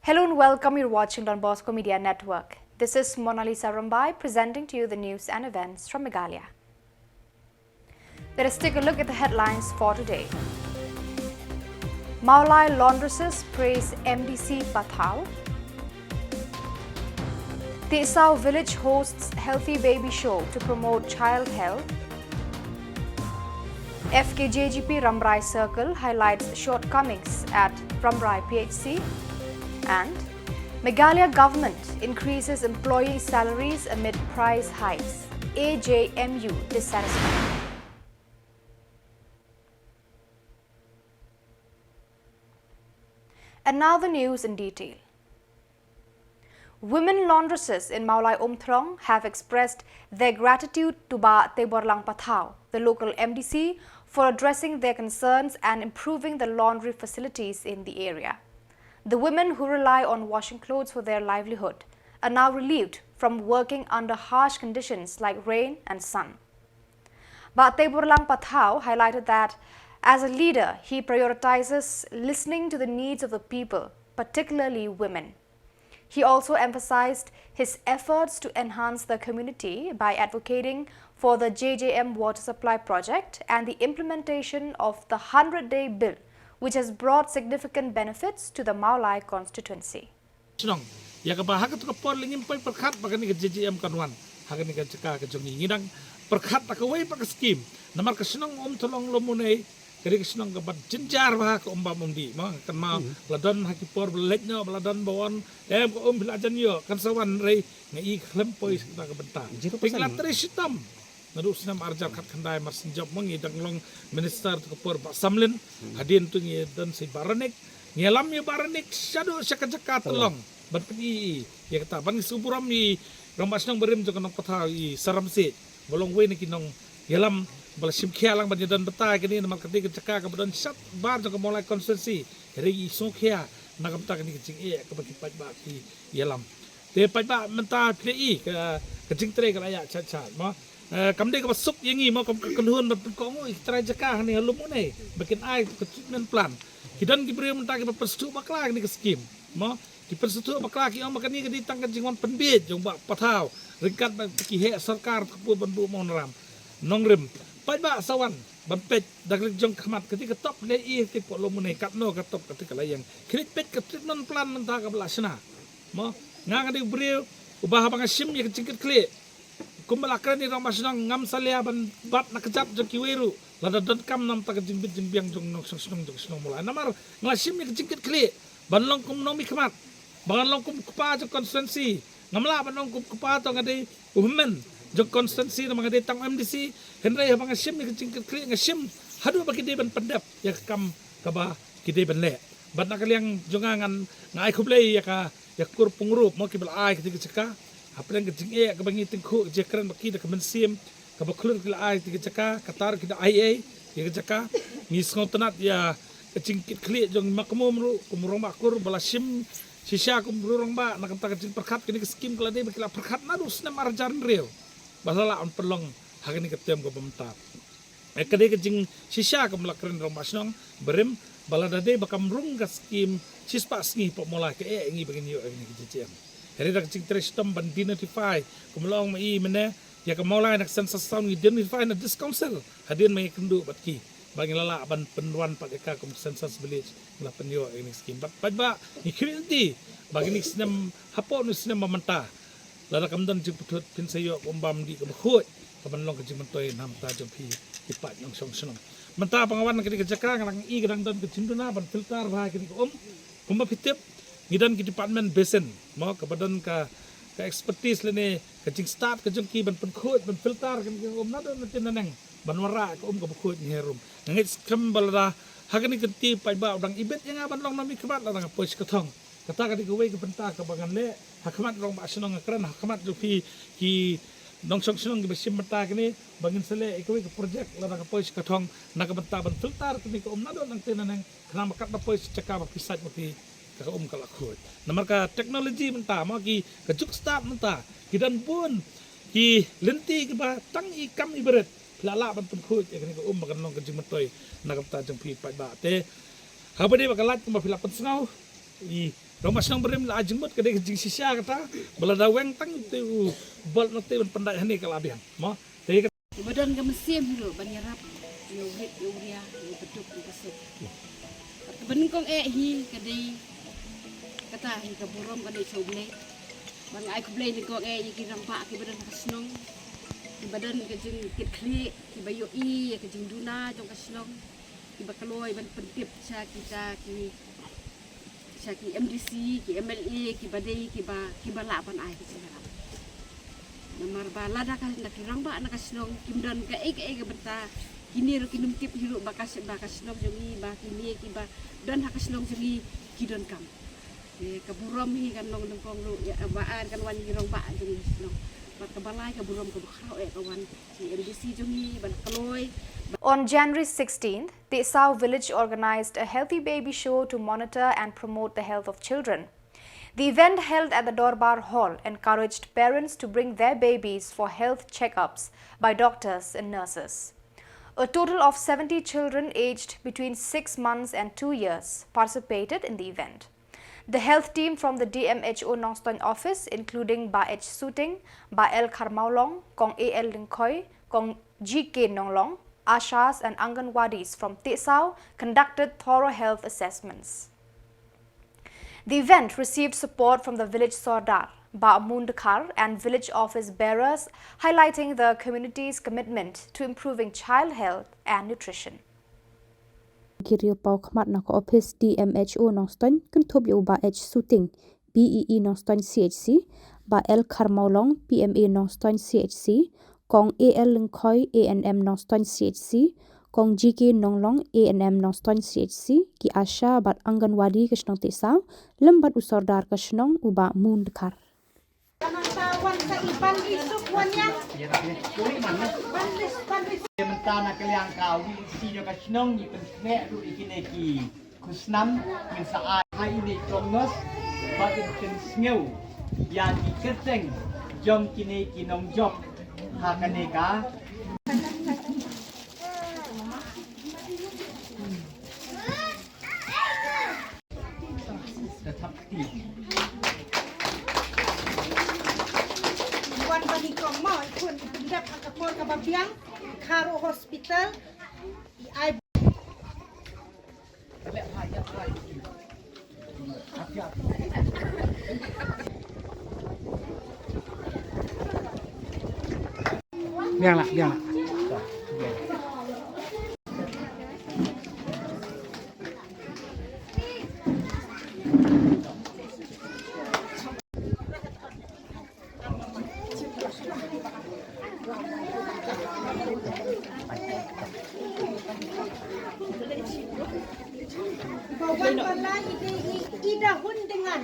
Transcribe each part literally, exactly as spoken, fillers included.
Hello and welcome. You're watching Don Bosco Media Network. This is Mona Lisa Rumbai presenting to you the news and events from Meghalaya. Let us take a look at the headlines for today. Mawlai laundresses praise M D C Pathaw. Tehsaw village hosts healthy baby show to promote child health. F K J G P Rambrai Circle highlights shortcomings at Rambrai P H C. And Meghalaya government increases employee salaries amid price hikes. A J M U dissatisfied. And now the news in detail. Women laundresses in Mawlai Umthlong have expressed their gratitude to Bah Teiborlang Pathaw, the local M D C, for addressing their concerns and improving the laundry facilities in the area. The women, who rely on washing clothes for their livelihood, are now relieved from working under harsh conditions like rain and sun. Bah Teiborlang Pathaw highlighted that, as a leader, he prioritizes listening to the needs of the people, particularly women. He also emphasized his efforts to enhance the community by advocating for the J J M water supply project and the implementation of the hundred-day bill, which has brought significant benefits to the Mawlai constituency. Shnong, ïa kaba ha kato ka por lei ngim poi pyrkhat ba kane ka J J M kan wan ha kane ka jaka ka jong ngi. Ngi dang pyrkhat da kawei pat ka skim. Namar ka shnong Umthlong Lawmnei ka dei ka shnong kaba jynjar bha, ka um bam um dih, mo. Kan ma la don ha ki por ba la leit noh, ba la don ba wan, em, ka um phi la jan ïoh, kan sa wan, hynrei nga i khlem poi sa kata ka bynta. Phi la trei shitom. Naduh snem arhajar khatkhyndai mar shen jop, mo, ngi dang long minister to ka por Bah Samlin. Hadien to ngi don sa i Bah Ranik. Ngi ïalam ïa Bah Ranik shaduh sha ka jaka Tlong ban pyni ïa kata, ban ngi sngewburom ïa i rangbah shnong barim jong ka Nongpathaw, i Saram Seh, ba long uwei na ki nongïalam ba la shim khia lang ban ïadon bynta ïa kane, namar kane ka jaka kaba don shatbar jong ka Mawlai constituency. Hynrei i sngewkhia na ka bynta kane ka jingeh kaba ki paidbah ki ïalam. Te paidbah, mynta phi i ka, ka jingtrei ka la ïaid shat shat, mo. Eh, kam dei kaba suk ïa ngi, mo, kum ka kynhun ban pynkohnguh ïa ki trai jaka hangne ha Lawmnei ba kin ai ka treatment plant. Ki don ki briew mynta kiba pynsngewthuh bakla kane ka skim, mo. Ki pynsngewthuh bakla, ki ong ba kane ka dei tang ka jingwan pynbiej jong Bah Pathaw ryngkat bad ki heh sorkar, ka por ban buh mawnram nongrim. Paidbah, sa wan ban peit da ka liang jong ka khmat, kata ka top lei i, kata ka Lawmnei, katno ka top, kata ka la ïeng. Khie leit peit ka treatment plant mynta kaba la shna, mo. Nga, nga dei u briew uba haba nga shim ïa ka jingkitkhlieh, kumba la kren i rangbah shnong, ngam salia ban bat na kjat jong kiwei ruh lada donkam na ka bynta ka jingbit jingbiang jong nongshong shnong, jong shnong Mawlai. Namar nga la shim ïa ka jingkitkhlieh ban long kum u nongmihkhmat, ba ngan long kum u kpa jong constituency. Ngam lah ban long kum u kpa, to nga dei u hynmen jong constituency namar nga dei tang M D C. Hynrei haba nga shim ïa ka jingkitkhlieh, nga shim haduh ba ki dei ban pyndep ïa ka kam kaba ki dei ban leh. Bad na ka liang jong nga, ngan, nga ai khublei ïa ka, ïa ka kur pynrup, mo, kiba la ai kata ka jaka. Hapdeng ka jingeh kaba ngi tyngkhuh, ka jingkren bad ki da ka mynsiem, kaba khlur ki la ai kata ka jaka, kata ruh ki da ai ei ïa ka jaka. Ngi sngewtynnat ïa ka jingkitkhlieh jong i Ma Kmum ruh, kum u rangbah kur ba la shim shisha kum u rangbah, na ka bynta ka jingpyrkhat kane ka skim, ka la dei ba ki la pyrkhat naduh snem arhajar hynriew ba la lah ban pynlong ha kane ka term kaba mynta. Eh, ka dei ka jingshisha, kum la kren i rangbah shnong barim, ba lada dei ba kam rung ka skim shispah sngi hapoh Mawlai, ka eh ïa ngi ba ngin ïoh ïa kane ka J J M. Hynrei da ka jingtrei shitom ban de-notify, kum la ong ma i mynne, ïa ka Mawlai na ka census town ngi de-notify na District Council. Hadien ma ngi ïakynduh bad ki, ba ngi la lah ban pynwan pat ïa ka kum census village, ngi la pynïoh ïa kane ka skim. Bad paidbah, ngi khmih lynti ba kine ki snem, hapoh kine ki snem ba mynta, lada kam don jingpyntut, phin sa ïoh ka um bam dih kaba khuid kaban long ka jingmyntoi na ka bynta jong phi ki paid nongshong shnong. Mynta ba nga wan na kane ka jaka, nga dang i ka dang don ka jingduna ban filter bha kine ki um. Kumba phi tip, ngi don ki department basin, mo, kaba don ka, ka expertise lane ka jingstad ka jong ki ban pynkhuid, ban filter kine ki um naduh nanti naneng, ban wanrah ka um kaba khuid ngi harum. Nga ngeit skhem ba lada ha kane ka kynti paidbah u dang ibit ïa nga ban long nongmihkhmat lada nga poi sha ka thong. Kata ka dei kawei ka bynta kaba ngan leh ha khmat rangbah shnong, nga kren ha khmat jong phi ki nongshong shnong kiba shim bynta kane, ba ngin sa leh ïa kawei ka project lada nga poi sha ka thong, na ka bynta ban filter kine ki um naduh nanti naneng, khnang ba katba poi sha jaka ba phi sait ma phi, ka um ka la khuid. Namar ka technology mynta, mo, ki, ka juk stad mynta, ki don bun ki lynti kiba tang i kam i barit phi la lah ban pynkhuid ïa kane ka um ba kan long ka jingmyntoi na ka bynta jong phi paidbah. Te haba dei ba ka lait kumba phi la pynsngew, i Rangbah shnong barim la ai jingmut ka dei ka jingshisha kata ba lada weng tang te u Bolt Nongtei ban pyndait hangne ka la biang. Mo te ka Kiba don ka mynsiem hi ruh ban ïarap ïa u rit ïa u ria ïa u baduk ïa ka suk. Bad kaba nyngkong eh hi ka dei kata hi ka burom ka dei sha U Blei. Ba nga ai khublei nyngkong eh ïa ki rangbah kiba don ha ka shnong, kiba don ka jingkitkhlieh, kiba ïohi ïa ka jingduna jong ka shnong, kiba kloi ban pyntip sha kita ki sha ki M D C, ki M L A, kiba dei kiba kiba lah ban ai ka jingïarap. Namar ba lada ka na ki rangbah na ka shnong kim don kaei kaei ka bynta, kine ruh kin ym tip hi ruh ba ka shnong, ba ka shnong jong ngi, ba kine kiba don ha ka shnong jong ngi ki donkam. Te ka burom hi kan long nyngkong ruh ïa ba ar kan wan ïa ki rangbah jong ngi shnong. Bad kaba lai ka burom kaba khraw eh ka wan ki M D C jong ngi ban kloi. On January sixteenth, Tehsaw village organized a healthy baby show to monitor and promote the health of children. The event held at the Dorbar Hall encouraged parents to bring their babies for health checkups by doctors and nurses. A total of seventy children aged between six months and two years participated in the event. The health team from the D M H O Nongstoin office, including Bah H Suting, Bah L Kharmawlong, Kong A L Lyngkhoi, Kong G K Nonglong, ASHAs and Anganwadis from Tehsaw conducted thorough health assessments. The event received support from the village Sordar, Bah Moon Dkhar, and village office bearers, highlighting the community's commitment to improving child health and nutrition. Ki riew paw khmat na ka office D M H O Nongstoin, kynthup ïa u Bah H Suting, B E E Nongstoin C H C, Bah L Kharmawlong, P M A Nongstoin C H C, Kong A L Lyngkhoi, A N M Nongstoin C H C, Kong G K Nonglong, A N M Nongstoin C H C, ki ASHA bad Anganwadi ka shnong Tehsaw, lem bad u Sordar ka shnong u Bah Moon Dkhar. Mynta na ka liang ka V C jong ka shnong ngi pynkynmaw ruh ïa kine ki khusnam, ngin sa ai ha ine i trongnus ba in pynsngew ïa ki kyrteng jong kine ki nongjop ha kane ka. Wan ba nyngkong mo, i khun i pyndep ha ka por kaba biang, Kharo Hospital, i ai. Biang lah, biang lah. Ba wan ba la i dei i, i da hun dengan.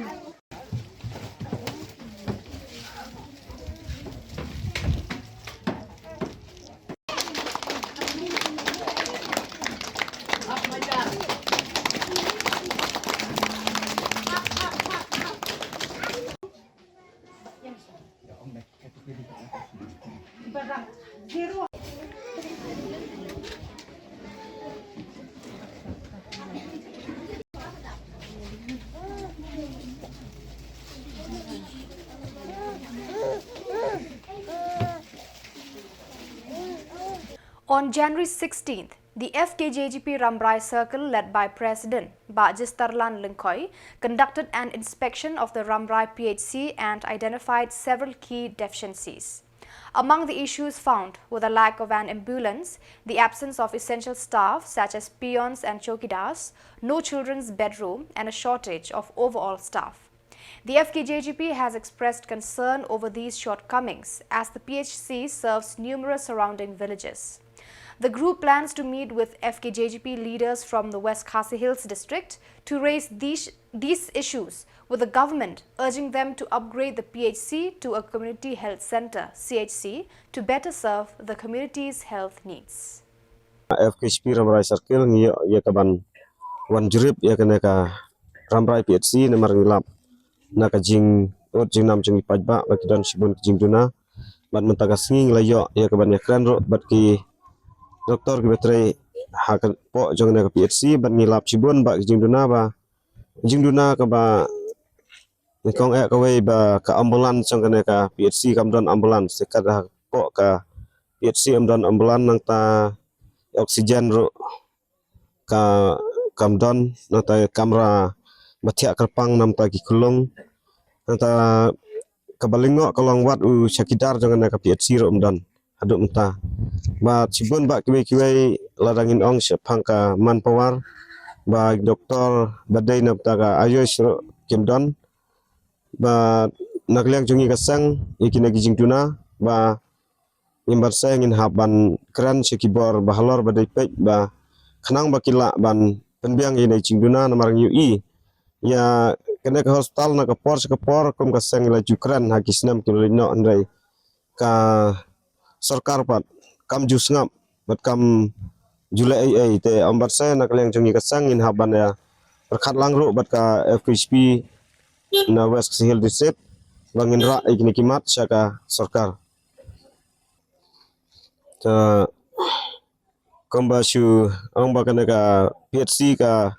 On January sixteenth, the F K J G P Rambrai Circle, led by President Bah Jistarlan Lyngkhoi, conducted an inspection of the Rambrai P H C and identified several key deficiencies. Among the issues found were the lack of an ambulance, the absence of essential staff such as peons and chowkidars, no children's bedroom, and a shortage of overall staff. The F K J G P has expressed concern over these shortcomings as the P H C serves numerous surrounding villages. The group plans to meet with F K J G P leaders from the West Khasi Hills district to raise these, these issues with the government, urging them to upgrade the P H C to a community health centre, C H C, to better serve the community's health needs. F K J G P Rambrai Circle ngi ïoh ïa ka ban wan jurip ïa kane ka Rambrai P H C namar ngi lap na ka jingud jingnam jong ki paidbah ba ki don shibun ki jingduna. Bad mynta ka sngi ngi la ïoh ïa ka ban ïakren ruh bad ki doktor kiba trei ha ka poh jong kane ka P H C bad ngi lap shibun ba ki jingduna ba jingduna kaba Nyngkong eh kawei ba ka ambulance jong kane ka P H C kam don ambulance, te kat ha kpoh ka P H C ym don ambulance, nangta oxygen ruh ka kam don, nangta kamra ba thiah kyrpang namta ki khulung, nangta kaba lyngngoh ka long wat u chowkidar jong kane ka P H C ruh ym don haduh mynta. Bad shibun bah kiwei kiwei, lada ngin ong shaphang ka manpower, ba doktor ba dei namta ka AYUSH ruh kim don. Bad na ka liang jong ngi ka seng, ïa kine ki jingduna, ba ngim pat seh, ngin hap ban kren sha ki bor ba halor ba dei peit, ba khnang ba ki lah ban pynbiang ïa kine ki jingduna, namar ngi ïohi ïa kane ka hospital na ka por sha ka por, kum ka seng la ju kren ha ki snem ki la leit noh, hynrei ka sorkar pat kam ju sngap bad kam ju leh ei ei. Te ym pat seh, na ka liang jong ngi ka seng ngin hap ban ïa pyrkhat lang ruh bad ka F K H P na West Khasi Hills District, ba ngin rah ïa kine ki mat sha ka sorkar. Te kumba shu ong ba kane ka P H C ka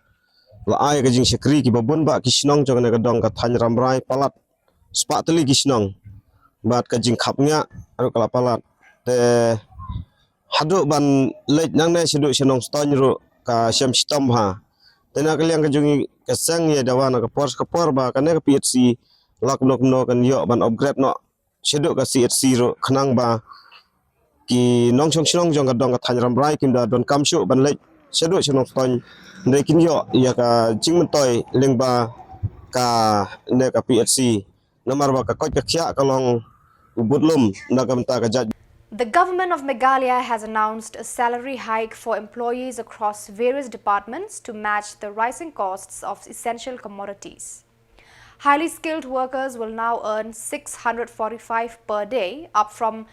la ai ka jingshakri kiba bun bah ki shnong jong kane ka dong ka thaiñ Rambrai palat spah tylli ki shnong, bad ka jingkhapngiah ruh ka la palat. Te haduh ban leit nangne shaduh sha Nongstoiñ ruh ka shem shitom bha. Te na ka liang ka jong ngi ka seng ïa dawa na ka por sha ka por ba kane ka P H C la kumno kumno kan ïoh ban upgrade noh shaduh ka C H C ruh, khnang ba ki nongshong shnong jong ka dong ka thaiñ Rambrai kim da donkam shuh ban leit shaduh sha Nongstoiñ, hynrei kin ïoh ïa ka jingmyntoi lyngba kane ka P H C, namar ba ka koit ka khiah ka long u budlum na ka bynta ka jait. The government of Meghalaya has announced a salary hike for employees across various departments to match the rising costs of essential commodities. Highly skilled workers will now earn six hundred forty-five per day, up from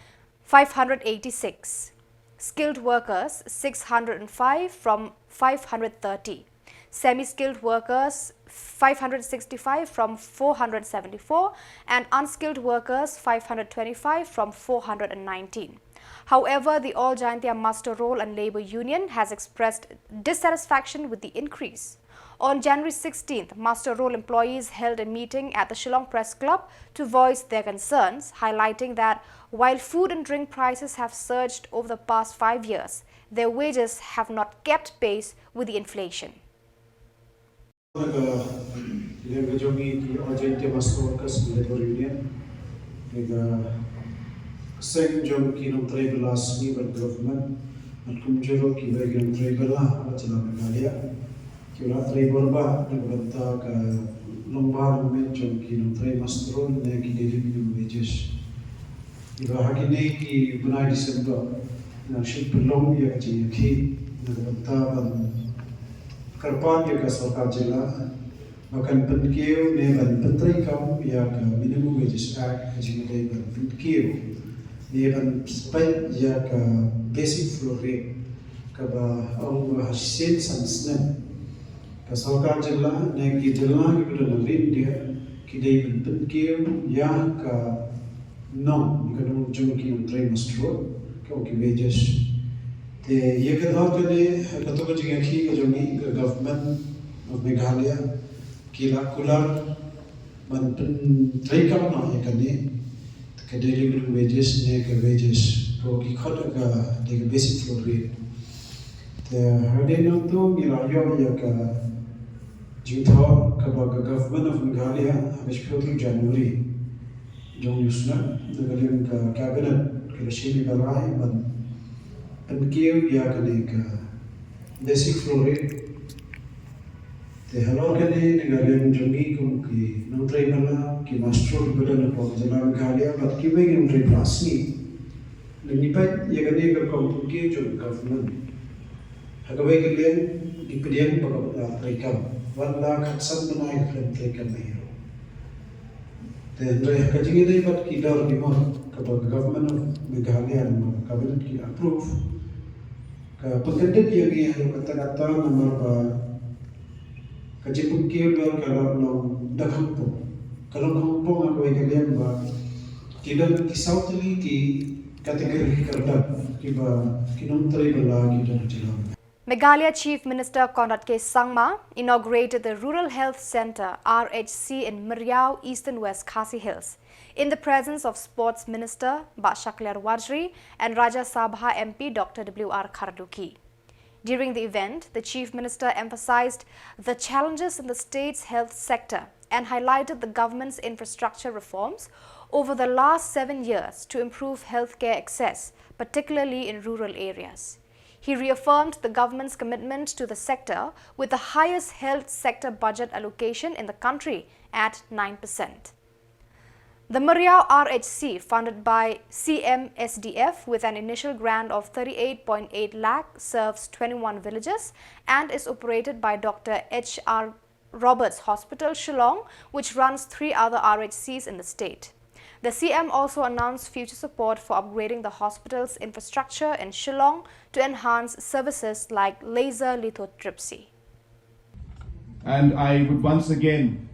five hundred eighty-six. Skilled workers, six hundred five from five hundred thirty. Semi-skilled workers, five hundred sixty-five from four hundred seventy-four, and unskilled workers, five hundred twenty-five from four hundred nineteen. However, the All Jaintia Muster Roll and Labour Union has expressed dissatisfaction with the increase. On January sixteenth, muster roll employees held a meeting at the Shillong Press Club to voice their concerns, highlighting that while food and drink prices have surged over the past five years, their wages have not kept pace with the inflation. Ka liang ka jong ngi ki All Jaintia Muster Workers Labour Union, ka seng jong ki nongtrei bylla sngi bad government, bad kumjuh ruh kiwei ki nongtrei bylla bad jylla Meghalaya, ki la trei bor bha na ka bynta ka long bha long miat jong ki nongtrei muster roll ne ki daily minimum wages. Kiba ha kine ki bnai December nang shu pynlong ïa ka jingïakhih na ka bynta ban kyrpad ïa ka sorkar jylla ba kan pynkiew ne ban pyntreikam ïa ka Minimum Wages Act, ka jingïadei ban pynkiew ne ban peit ïa ka basic floor rate, kaba ong ba ha shisien san snem ka sorkar jylla ne ki jylla kiba don ha ri India ki dei ban pynkiew ïa ka nong, ka nong jong ki nongtrei muster roll, ka ong ki wages. Te ïa ka daw kane, kato ka jingïakhih ka jong ngi, ka Government of Meghalaya ki la kular ban pyntreikam noh ïa kane, ka daily minimum wages ne ka wages ko ki khot ka dei ka basic floor rate. Te hadien nangto ngi la ïoh ïa ka jingthoh kaba ka Government of Meghalaya ha ka shiphew tarik January jong u snem, na ka liang ka Cabinet ka la shim ïa ka rai ban pynkiew ïa kane ka basic floor rate. Te halor kane, na ka liang jong ngi kum ki nongtrei bylla, ki muster roll kiba don hapoh ka jylla Meghalaya bad kiwei ki nongtrei bylla sngi, lada ngi peit ïa kane ka rukom pynkiew jong ka government, ha kawei ka liang ngi pdiang ba ka la treikam, wat la khatsan bnai ka khlem treikam hi ruh. Te hynrei ha ka jingïadei bad ki dor ki mot kaba ka Government of Meghalaya ne ka Cabinet ki approve, ka pynkyndit ïa ngi haduh katta katta namar ba ka jingpynkiew dor ka la long da khongpong. Ka long khongpong ha kawei ka liang ba ki don ki saw tylli ki category kyrdan kiba ki nongtrei bylla ki don ha jylla. Meghalaya Chief Minister Conrad K Sangma inaugurated the Rural Health Centre, R H C, in Myriaw, Eastern West Khasi Hills, in the presence of Sports Minister Bah Shakliar Warjri and Rajya Sabha M P Doctor W R Kharlukhi. During the event, the Chief Minister emphasized the challenges in the state's health sector and highlighted the government's infrastructure reforms over the last seven years to improve healthcare access, particularly in rural areas. He reaffirmed the government's commitment to the sector, with the highest health sector budget allocation in the country at nine percent. The Myriaw R H C, funded by C M S D F with an initial grant of thirty-eight point eight lakh, serves twenty-one villages and is operated by Doctor H R Roberts Hospital, Shillong, which runs three other R H Cs in the state. The C M also announced future support for upgrading the hospital's infrastructure in Shillong to enhance services like laser lithotripsy. And I would once again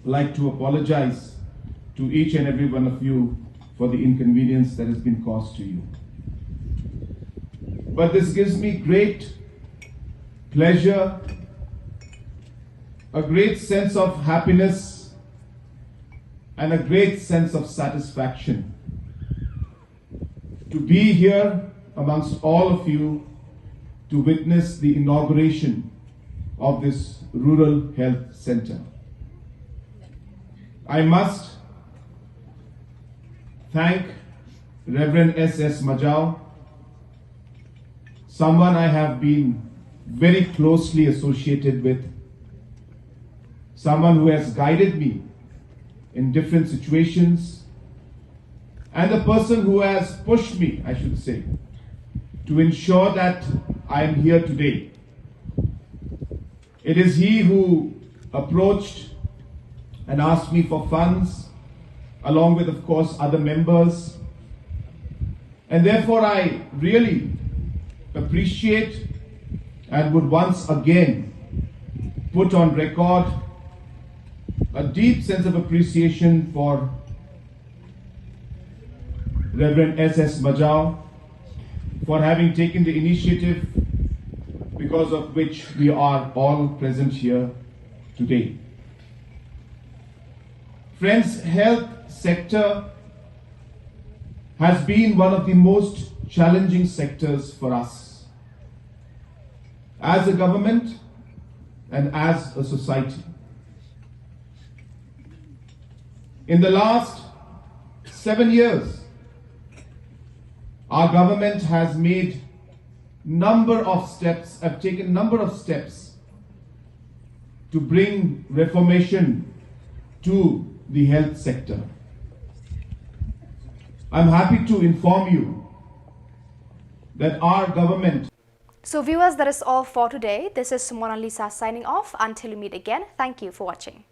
like to apologize to each and every one of you for the inconvenience that has been caused to you. But this gives me great pleasure, a great sense of happiness, and a great sense of satisfaction to be here amongst all of you to witness the inauguration of this rural health center. I must thank Reverend S S Majao, someone I have been very closely associated with, someone who has guided me in different situations, and the person who has pushed me, I should say, to ensure that I am here today. It is he who approached and asked me for funds, along with, of course, other members. And therefore, I really appreciate and would once again put on record a deep sense of appreciation for Reverend S S Majao for having taken the initiative, because of which we are all present here today. Friends, health sector has been one of the most challenging sectors for us as a government and as a society. In the last seven years, our government has made number of steps, have taken number of steps to bring reformation to the health sector. I'm happy to inform you that our government So viewers, that is all for today. This is Mona Lisa signing off. Until we meet again, thank you for watching.